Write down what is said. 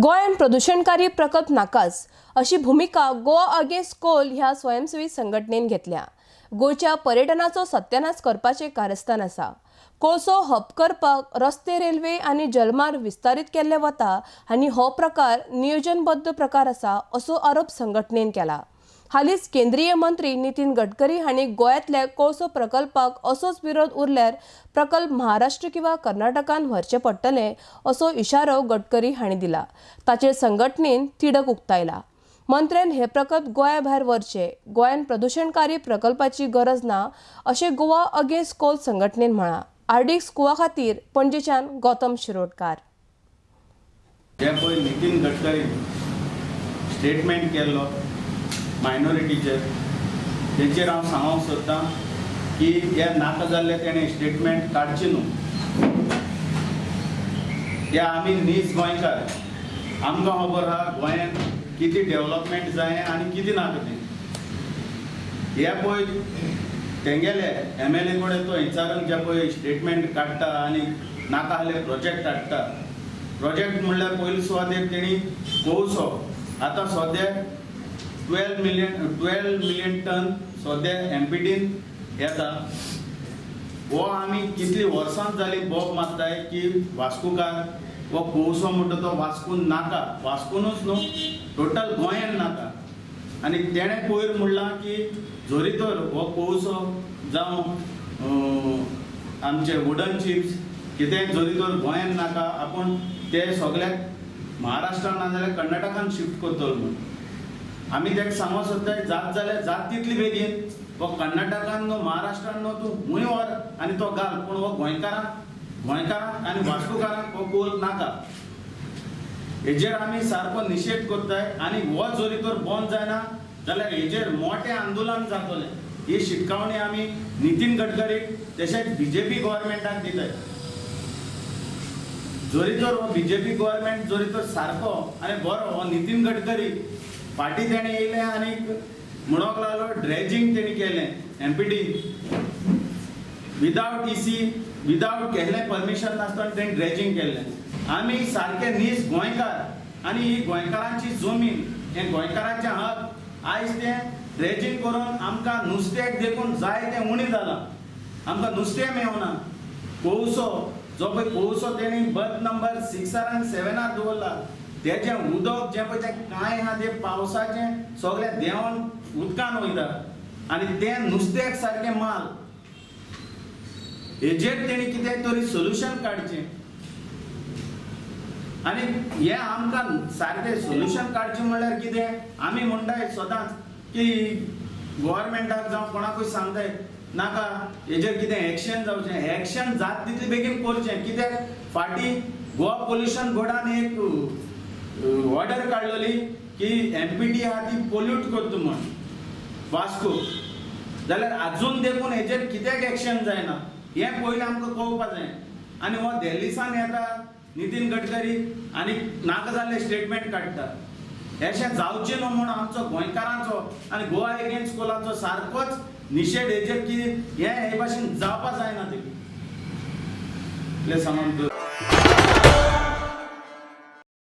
गोंयांत प्रदूशणकारी प्रकल्प नाकाच अशी भुमिका गोवा अगेन्स्ट कोल ह्या स्वयंसेवी संघटनेन घेतल्या. गोंयच्या पर्यटनाचो सत्यानाश करपाचें कारस्थान आसा. कोळसो हब करपाक रस्ते, रेल्वे आनी जलमार्ग विस्तारीत केल्ले वता आनी हो प्रकार नियोजनबद्ध प्रकार आसा असो आरोप संघटनेन केला. हालींच केंद्रीय मंत्री नितीन गडकरी हांणी गोंयांतल्या कोळसो प्रकल्पाक असोच विरोध उरल्यार प्रकल्प महाराष्ट्र किंवा कर्नाटकान व्हरचे पडटले असो इशारो गडकरी हांणी दिला. ताचेर संघटनेन तिडक उक्तायला. मंत्र्यान हे प्रकल्प गोंया भायर व्हरचे, गोंयांत प्रदूशणकारी प्रकल्पाची गरज ना अशें गोवा अगेन्स्ट कोल संघटनेन म्हळां. आरडीएक्स गोवा खातीर पणजेच्यान गौतम शिरोडकार. जे पळय नितीन गडकरी स्टेटमेंट केल्लो मायनॉरिटीचेर, तेचेर हांव सांगूंक सोदतां की हे नाका जाल्ले तेणें स्टेटमेंट काडचें न्हू. हे आमी नीज गोंयकार, आमकां खबर आहा गोंयांत कितें डेवलपमेंट जाय आनी कितें नाका तें. हे पळय तेंगेले एमएलए कडेन तो विचारून जे पळय स्टेटमेंट काडटा आनी नाका आहले प्रोजेक्ट हाडटा. प्रोजेक्ट म्हणल्यार पयले सुवातेर तेणी कोळसो आतां सद्या 12 मिलियन टन सद्या एमपीटीन येता. हो आमी कितली वर्सां जाली बोब मारताय की वास्कोकार हो कोळसो म्हणटा तो वास्कोन नाका, वास्कोनूच न्हू टोटल गोंयान नाका. आनी तेणें पयर म्हणलां की जरी तर हो कोळसो जावं आमचे वुडन चिप्स कितेंय जरी तर गोंयान नाका, आपूण ते सगळ्याक महाराष्ट्रान ना जाल्यार कर्नाटकान शिफ्ट करतलो म्हूण. आमी ताका सांगूंक सोदताय जात जाल्यार जात तितली बेगीन हो कर्नाटकान न्हू महाराष्ट्रान न्हू तूं खूंय व्हर आनी तो घाल, पूण हो गोंयकारांक आनी वास्कोकारांक हो कोल नाका. हेजेर आमी सारको निशेध करताय आनी हो जरी तर बंद जायना जाल्यार हेजेर मोठें आंदोलन जातलें. ही शिटकावणी आमी नितीन गडकरीक तशेंच बीजेपी गव्हर्मेंटाक दिताय. जरी तर हो बीजेपी गव्हर्मेंट जरी तर सारको आनी बरो हो नितीन गडकरी फाटीं तेणें येयलें आनी म्हणूंक लागलो ड्रेजिंग तेणी केलें एमपीटी विदावट इसी विदावट केल्लें परमिशन नासतना तेणी ड्रेजिंग केल्लें. आमी सारके नीज गोंयकार आनी ही गोंयकारांची जमीन, हें गोंयकारांचें हक. आयज तें ड्रेजिंग करून आमकां नुस्त्याक देखून जाय तें उणें जालां, आमकां नुस्तें मेवना. कोळसो जो पळय कोळसो तेणी बर्थ नंबर 6 आनी 7 दवरला, तेजें उदक जें पळय तें कांय आहा तें पावसाचें सगळें देंवन उदकान वयता आनी तें नुस्त्याक सारकें माल. हेजेर तेणी कितें तरी सोल्युशन काडचें आनी हें आमकां सारकें सोल्युशन काडचें म्हणल्यार कितें, आमी म्हणटाय सदांच की गव्हर्मेंटाक जावं कोणाकूय सांगताय नाका हेजेर कितें एक्शन जावचें. एक्शन जात तितले बेगीन करचें, कित्याक फाटीं गोवा पोल्युशन बोर्डान एक ऑर्डर काडलेली की एमपीटी आहा ती पोल्यूट करता म्हूण वास्को, जाल्यार आजून देखून हेजेर कित्याक एक्शन जायना हें पयलीं आमकां कळोवपा जाय. आनी हो दिल्लीसान येता नितीन गडकरी आनी नाका जाल्ले स्टेटमेंट काडटा. अशें जावचें न्हू म्हूण आमचो गोंयकारांचो आनी गोवा एगेन्स्ट कोलाचो सारकोच निशेध हेजेर की हें हे भाशेन जावपा जायना तें. इतलें सांगून.